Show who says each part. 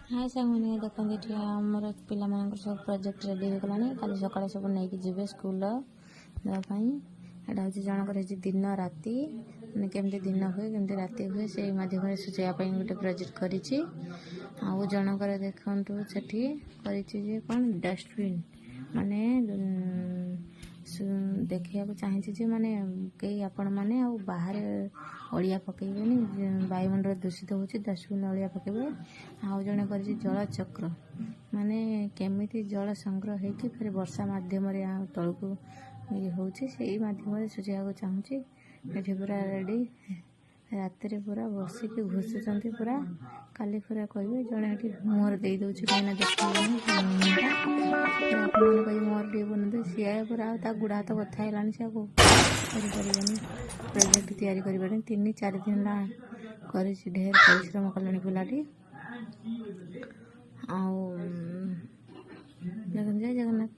Speaker 1: ହାଏ ସାଙ୍ଗମାନେ, ଦେଖନ୍ତୁ, ଏଠି ଆମର ପିଲାମାନଙ୍କର ସବୁ ପ୍ରୋଜେକ୍ଟ ରେଡ଼ି ହେଇଗଲାଣି। କାଲି ସକାଳେ ସବୁ ନେଇକି ଯିବେ ସ୍କୁଲ ଦେବା ପାଇଁ। ଏଇଟା ହେଉଛି ଜଣଙ୍କର ହେଇଛି ଦିନ ରାତି, ମାନେ କେମିତି ଦିନ ହୁଏ, କେମିତି ରାତି ହୁଏ, ସେଇ ମାଧ୍ୟମରେ ସୂଚାଇବା ପାଇଁ ଗୋଟେ ପ୍ରୋଜେକ୍ଟ କରିଛି। ଆଉ ଜଣଙ୍କର ଦେଖନ୍ତୁ, ସେଠି କରିଛି ଯେ କ'ଣ ଡଷ୍ଟବିନ୍, ମାନେ ଦେଖିବାକୁ ଚାହିଁଛି ଯେ ମାନେ କେହି ଆପଣମାନେ ଆଉ ବାହାରେ ଅଳିଆ ପକେଇବେନି, ବାୟୁମଣ୍ଡଳ ଦୂଷିତ ହେଉଛି, ଡଷ୍ଟବିନ୍ ଅଳିଆ ପକେଇବେ। ଆଉ ଜଣେ କରିଛି ଜଳଚକ୍ର, ମାନେ କେମିତି ଜଳ ସଂଗ୍ରହ ହେଇକି ଫେରେ ବର୍ଷା ମାଧ୍ୟମରେ ଆଉ ତଳକୁ ଇଏ ହେଉଛି, ସେଇ ମାଧ୍ୟମରେ ସୂଚାଇବାକୁ ଚାହୁଁଛି। ଏଠି ପୁରା ରେଡ଼ି, ରାତିରେ ପୁରା ବସିକି ଘୋଷୁଛନ୍ତି ପୁରା, କାଲି ପୁରା କହିବେ। ଜଣେ ଏଠି ମୁହଁରେ ଦେଇଦେଉଛି, କାହିଁକିନା ଦେଖାଯାଉନି। ଆପଣମାନେ କହିବେ ମୋର ଟିକେ ବନାନ୍ତୁ। ସିଏ ପୁରା ଆଉ ତା ଗୁଡ଼ା ହାତ ବଥା ହେଲାଣି, ସେ ଆଉ କରିପାରିବନି, ପ୍ରୋଜେକ୍ଟ ତିଆରି କରିପାରିବନି। 3-4 ଦିନ ହେଲା କରିଛି, ଢେର ପରିଶ୍ରମ କଲାଣି ପିଲାଟି। ଆଉ ଦେଖନ୍ତୁ, ଜୟ ଜଗନ୍ନାଥ।